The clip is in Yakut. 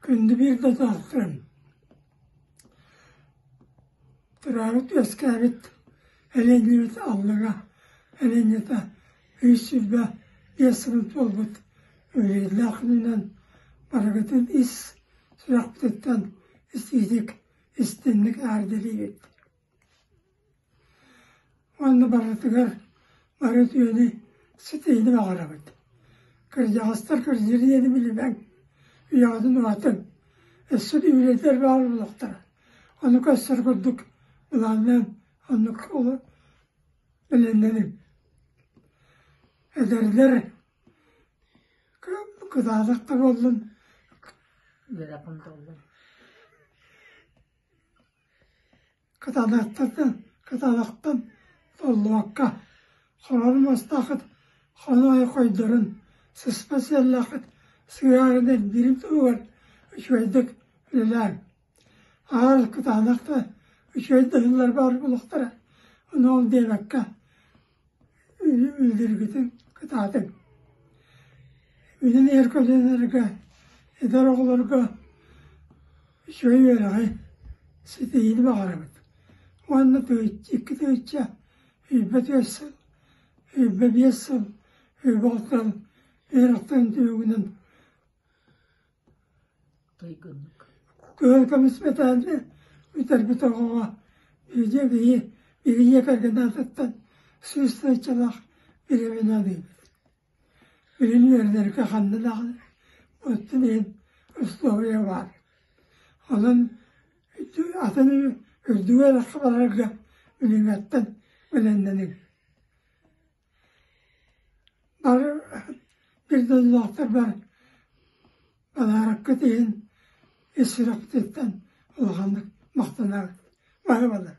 Күндү биир дойдулаахтарым, төрөөбүт-үөскээбит Элиэнньибит аллара Элиэнньэтэ 125 сылын туолбут үбүлүөйдээх күнүнэн барыгытын ис сүрэхпититтэн истиитик, истинник эҕэрдэлиибит. Уонна барытыгар бары үтүөнү, ситиһиини баҕарабыт. Кырдьаҕастар кырдьыр диэни билимэҥ, үйэҕитин уһатыҥ. Өссө да үлэтэр баар буолуохтара. Ону көстөр курдук былааннаан оннук бэлэмнэниҥ. Эдэрдэр кытаанах да буоллун Кыталыктартан кыталыктан толлубакка, хорор мастаахыт хоной хойдорун, сыспа сиэллээххит сыһыарын элбиирин туһугар үчүгэйдик үлэлээҥ. Аал кытаанах да үчүгэй да ыһыллар баар буолуохтара, ону ол диэбэккэ үлэлииргитин кытаатыҥ. Үлэн иһэр көлүөнэлэргэ, эдэр оҕолорго үчүгэй үөрэҕи, ситиһиини баҕарабыт. Уонна икки тыһыынча сүүрбэ түөрт сыл, 25 сыл, 26 сыл үөрэхтэрин түмүгүнэн Кыһыл көмүс мэтээлли бүтэрбит оҕоҕо биирдэ биһи биһиги кэргэн аатыттан 100 тыһыынчалаах бириэмэни аныыбыт. Билин үөрэнэргэ ханна даҕаны оттон иһин условия баар. Онон атын үрдүк үөрэххэ барарга билиҥҥэттэн бэлэмнэниҥ. Бары биир дойдулаахтарбар Балаараккыт иһин ис сүрэхпититтэн улаханнык махтанабыт. Баһыыбалар.